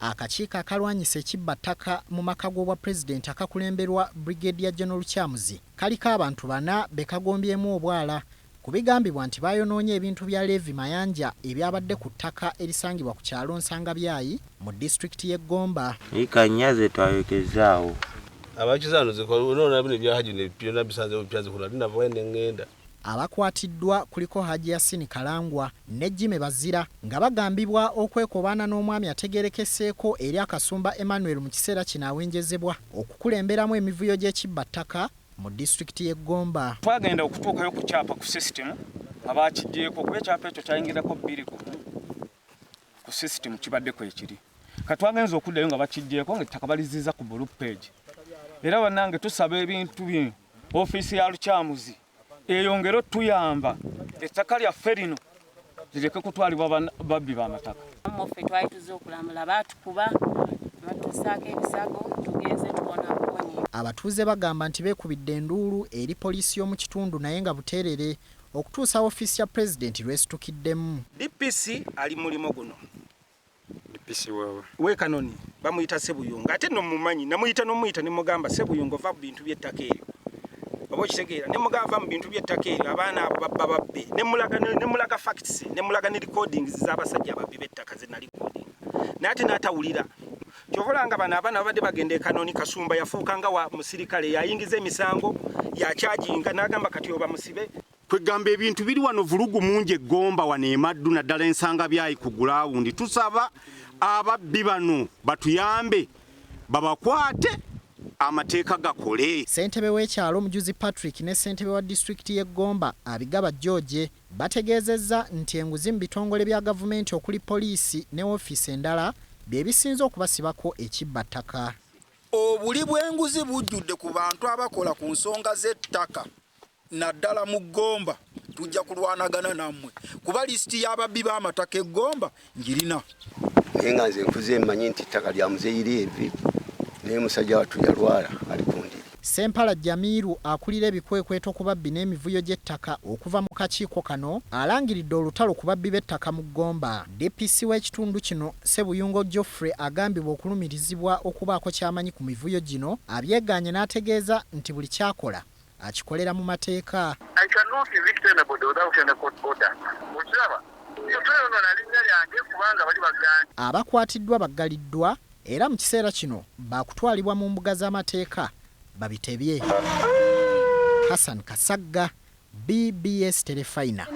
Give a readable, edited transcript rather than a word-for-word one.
Akakiiko akalwanyisa ekibba ttaka mu maka g'obwa pulezidenti akakulemberwa Brigadier General Lukyamuzi kaliko abantu bana be kagombyemu obwala ku bigambibwa nti bayonoonye ebintu bya Levi Mayanja ebyabadde ku ttaka erisangibwa ku kyalo Nsangabyayi mu disitulikiti y'e Gomba. Yiika nnya ze twayokezaawo. Abakizaano zikola bino ebya Hajji ne byonna bisanze bipya zikola ate navayo ne ŋŋenda. Abakwatiddwa kuliko Hajji Yasin Kalangwa ne Jimmy Bazira nga bagambibwa okwekobaana n'omwami ategeerekeseeko erya Kasumba Emmanuel mu kiseera kino awenjezebwa okukulemberamu emivuyo gy'ekibba ttaka mu disitulikiti y'e Gomba. Twagenda okutuukayo ku kyapa ku sisitimu nga bakiggyeeko kuba ekyapa ekyo kyayingirako 2 1 ku sisitimu kibadde kwekiri. Katwagenza okuddayo nga bakiggyeeko nga ettaka baliziza ku blue page. Era bannange tusaba ebintu bino ofiisi ya Lukyamuzi eyongere otuyamba ettaka lyaffe lino lireke kutwalibwa babbi b'amataka. Ffe twali tuzze okulamula, baatukuba batusaako ebisago, tugenze tubona buwonye. Abatuuze bagamba nti beekubidde enduulu eri poliisi y'omu kitundu naye nga buteerere okutuusa ofiisi ya pulezidenti lwesitukiddemu. DPC ali mulimu guno. DPC wawe? Wekanoni bamuyita Sebuyunga, ate nno mumanyi namuyita nomuyita nemugamba, "Sebuyunga, ova mu bintu by'ettaka eryo." Oba okitegeera, nemugamba, "Va mu bintu by'ettaka eryo, abaana abo babba babbe." Nemulaga facts, nemulaga ne recordings z'abasajja ababbi b'ettaka ze recording, naye ate n'atawulira. Kyova olanga bano abaana babadde bagenda e Kanoni. Kasumba yafuuka nga wa musirikale, yayingiza emisango, yakyajinga n'agamba kati oba musibe. Kwegamba ebintu biri wano vulugu mungi eggomba wano emaddu, naddala ensanga byayi ku gulawundi. Tusaba ababbi bano batuyambe babakwate, amateeka gakole. Ssentebe w'ekyalo Mujuzi Patrick ne ssentebe wa disitulikiti y'e Gomba Abigaba George bategeezezza nti enguzi mu bitongole bya gavumenti okuli poliisi ne woofiisi endala bye bisinze okubasibako ekibba ttaka. Obuli bw'enguzi bujjudde ku bantu abakola ku nsonga z'ettaka, naddala mu Ggomba. Tujja kulwanagana nammwe kuba lisiti y'ababbi b'amataka eggomba njirina. Naye nga nze nkuze mmanyi nti ttaka lya muzeeyi Leevi, naye musajja wattu yalwala ali ku ndiri. Sempala Jamiru akulira ebikwekweto ku babbi n'emivuyo gy'ettaka okuva mu kakiiko kano alangiridde olutalo ku babbi b'ettaka mu Ggomba. DPC w'ekitundu kino Sebuyungo Geoffrey agambibwa okulumirizibwa okubaako ky'amanyi ku mivuyo gino abyegaanye n'ategeeza nti buli kyakola akikolera mu mateeka. I cannot evict anybody without any court order. Okiraba? Toyonoona linnya lyange kubanga bali baganda. Abakwatiddwa baggaliddwa era mu kiseera kino baakutwalibwa mu mbuga z'amateeka babitebye. Hassan Kasagga, BBS Terefayina.